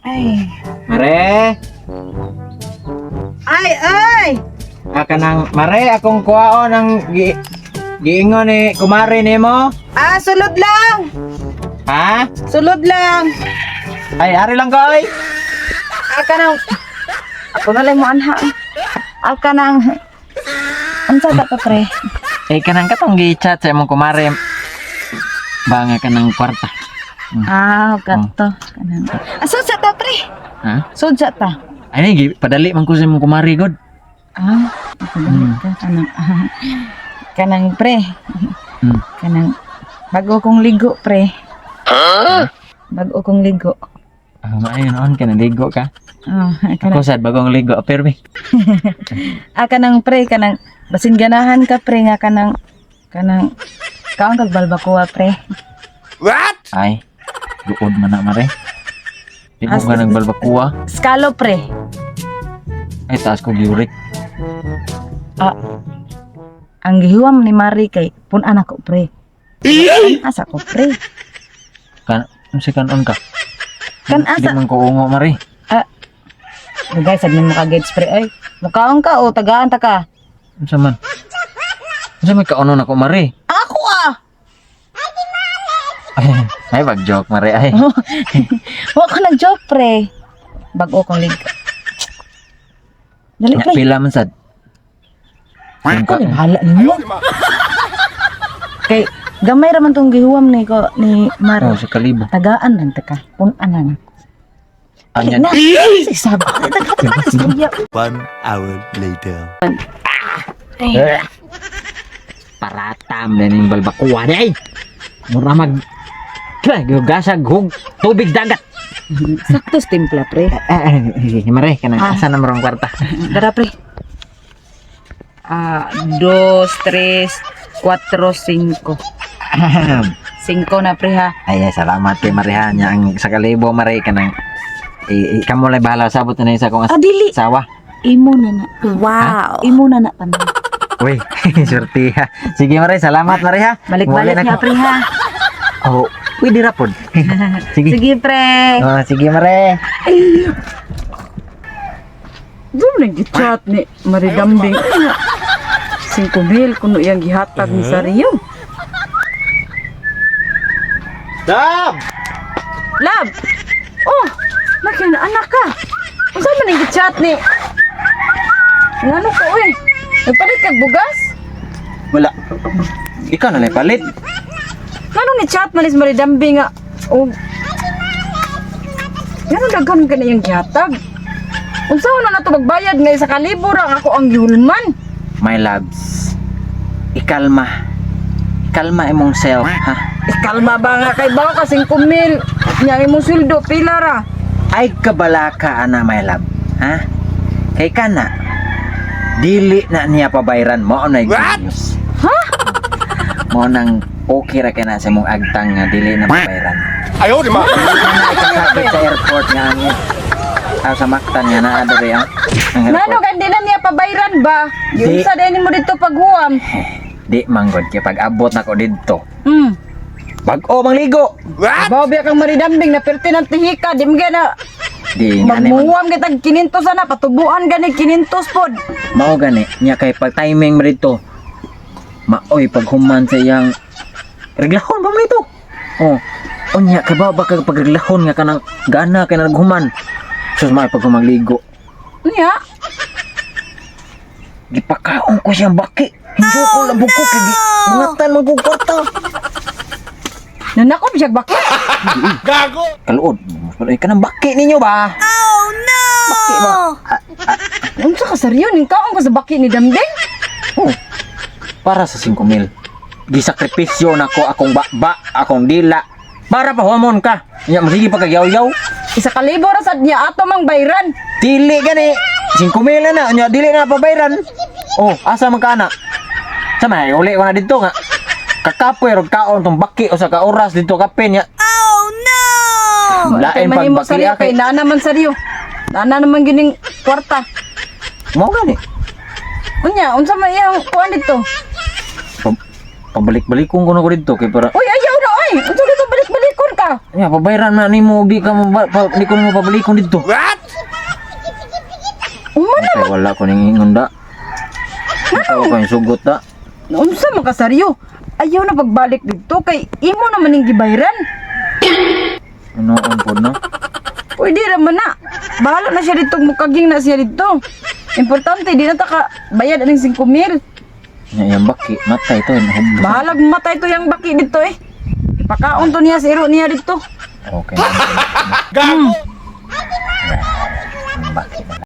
Ay. Mare, Ay, ay! ah, kanang mare akong kuhaon ang giingon ni kumare nimo. Ah, sulod lang! Ha? Sulod lang! Ay, ari lang ko ay. Ah, kanang. Ako na lang mo anha. Ah, kanang. Unsa ta to, pre? Eh kanang katong gi-chat sa imong kumare. Banga kanang kwarta. Ah, kato. Kanang. Ah, sud sa ta, pre. Ha? Sud sa ta. Ay ni padali man ko sa imong kumare god. Ah, mm. Ka kanang kanang pre. Kanang bago kong ligo, pre. Bago kong ligo. Ah, maayo noon ka naligo ka. Ah, kanang Ako sad bagong ligo pero mi. ah, kanang pre, kanang basin ganahan ka, pre, nga kanang kanang kaon kag balbacoa, pre. Ay, luod man na mare. Di mo As- ka nagbalbakuwa. Scallop, pre. Ay, taas ko giurik. Ah, ang gihuwam ni Mari kay pun-an ako, pre. Kan asa ko, pre. Kan, unsa kanon ka? Kan Di asa. man ko ungo mare. Ah, guys, sad mo ka-gets, pre ay. Mukaon ka o tagaan ta ka. Unsa man? Unsa may kaunon ako mare? Ako ah. Ay, ay bag joke mare ay. Wa ko nag-joke, pre. Bago kong ligo. Dali, Nya, pre. pila man sad. Ako ni bahala ninyo. Kay gamay ra man tong gihuwam ni ko ni Mari. Oh, sa kalibo. Tagaan lang ta ka. Pun-an lang. Anya. Na. Si sabi. One hour later. Paratam na ning balbakuwa ni ay. Mura mag Kaya, gasag hug tubig dagat. Sakto sa timpla, pre. Eh, eh, mare kana Ah. asa na marong kwarta. Dara, pre. Ah, dos, tres, cuatro, cinco. Cinco na, pre, ha. Ay, ay, salamat kay Mareha niya ang sa kalibo mare kanang kamo lay bahala sabot na isa kong Ah, dili. asawa. Imo na na. Wow. Imo na na tanan. Uy, surti ha. Sige mare, salamat mare ha. Balik-balik Wala na nga, ko. pre, ha. Oh, pwede ra pod. Sige. Sige, pre. Oh, sige mare. Doon nang gichat ni Maridambing. 5,000 kuno iyang gihatag ni Sario. Dab! Love! Oh, laki na anak ka. Unsa man ang gichat ni? Ngano ko oy? Nagpalit kag bugas? Wala. Ikaw na lay palit. Ngano ni chat man is Maridambing nga? Oh. Ngano daghan ka na iyang gihatag? Unsa na nato magbayad nga 1,000 ra ako ang gihulman? My loves. Ikalma. Ikalma imong self, ha? Ikalma ba nga kay bawo ka 5,000? Nya imong sweldo pila ra? Ay kabalaka ana my love, ha? Kay kana dili na niya pabayran mo na good news. Ha? Mo nang okay ra kay na sa imong agtang nga dili na pabayran. Ayaw, di ma. Dili na ikasakit sa airport nga ang ah, sa Mactan nga naa diri ang Nano airport. kan di na niya pabayran ba? Di. Yung sa din mo dito paghuam. Di manggod kay pag abot nako didto. Bag-o mangligo. Bawo biya kang maridambing na perti ng tihika, di mo na Di nga ni man- magmuhuam kitag 500 ana patubuan gani 500 pod. Mao gani nya kay pag timing mo dito. Maoy paghuman sa iyang reglahon ba mo nito? Oh. Unya kay ba kag pagreglahon nga kanang gana kay naghuman. Sus may pag humagligo. Niya, Gipakaon ko siyang baki. Hindi ko labog ko kay ingatan man ko kwarta. nanako siya baki. Gago! Kaluod. Mas kanang baki ninyo ba? Oh no! Baki ba? Unsa ka seryo ning kaon ko sa baki ni Dambing? Oh. Para sa 5,000. Gisakripisyo nako akong bakba, akong dila. Para pahuamon ka. Nya masige pa kag yaw-yaw. 1,000 ra sad niya ato mang bayran. Dili gani. 5,000 na na, nya dili na pabayran. Oh, asa man ka ana? Sa may uli ko na didto nga. Kakapoy rog kaon tong baki usa ka oras didto kape nya. Oh no! Lain Kay pag mahimo baki seryo kay kay. naa naman seryo. Naa naman gining kwarta. Mao gani. Unya, unsa man iyang kuan dito? Pabalik-balikon ko na ko didto kay para Uy, ayaw na oy. Unsa dito balik-balikon? ka. Ya, pabayran na nimo di ka mo pa, di ko nimo pabalikon didto. What? Umana Kay wala ko ning ingon da. Natawa ko yung sugot da. unsa man ka saryo? Ayaw na pagbalik didto kay imo naman ning gibayran. Ano on pod no? Pwede ra man na. Bahala na siya dito, mukaging na siya dito. Importante di na ta ka bayad aning 5,000. Nya yang baki matay to hubos. Bahalag matay to yang baki dito eh. Ipakaon to niya sa iro niya dito. Okay. Gago!